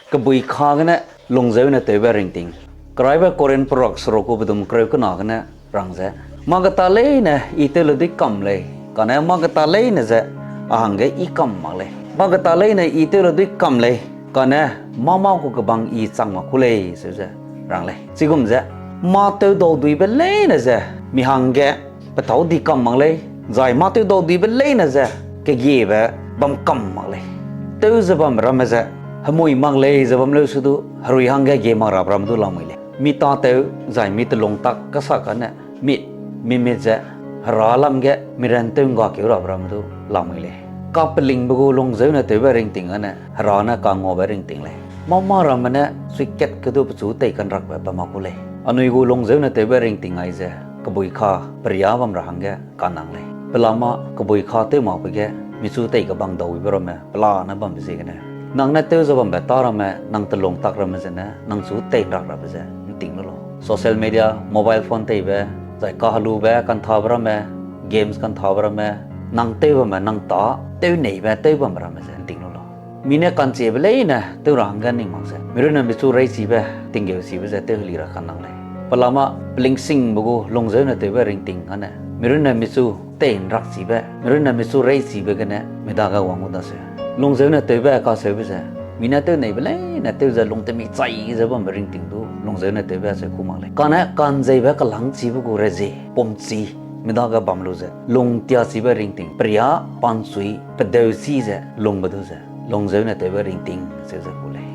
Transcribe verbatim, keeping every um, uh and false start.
Kebui ka gene lungzeune tewbe ringting. Keraibe Korinth perak seruk gu bedum kereu kena gene rang ze, mâ geta leine I tew le dui kam lei, kane mâ geta leine ze a hangge I kam mak lei. Mâ geta leine I tew le dui kam lei, kane mâ mâ gu kebang I chang mak ku lei, seu ze rang lei. Chigum ze, mâ tewdau duibe leine ze mi hangge petâu di kam mak lei, zai mâ tewdau duibe leine ze kegiebe bam kam mak lei. Tew ze bam ramme ze hemui mak lei ze bam leu su du, herui hangge gie mak rabe ramme du lamui lei. Mi tâtew zai mi telung tak kasa kane, mi, mi mit ze Hera lam ge mi ran tew ngga keu rabe ramme du lamui lei. Kapelingbe gu lungzeune tewbe ringting ane Hera ne kangaube ringting lei. Mâ mâ ramme ne suikat ge du pechu tei kanrakbe bam mak ku lei. Anui gu lungzeune tewbe ringting aize kebui ka peria bam ra hangge kanang lei. Pelama kebui ka tew makbe ge michu tei kebang dauibe ramme pelane bambe ziegene, nang ne tew ze bambe tâ ramme nang telung tak ramme zene nang chu tei nrak rabe ze ’nting lu lau. Social media, mobile phone teibe, zai kahelube kanthabe ramme, games kanthabe ramme, nang tew bamme nang tâ tew neibe tew bambe ramme ze ’nting lu lau. Mi ne kanchiebe leine tew ra hangge ning mak ze, mi runne michu reichibe, tinggeuchibe ze tew heli ra kanang lei. Pelama pelingsingbe gu lungzeune tewbe ringting ane mi runne michu tei nrakchibe, mi runne michu reichibe gene mi dage wang gu daseu. Lungzeune tewbe kaseube ze, mi ne tew neibe leine tew ze lungtemi chai ze bambe ringting du lungzeune tewbe acheu ku mak lei. Kane kanzeibe kelangchibe gu rezie pumchi mi dage bam lu ze lungtiachibe ringting, peria panchui pedeuchi ze lungbe du ze lungzeune tewbe ringting seu ze ku lei.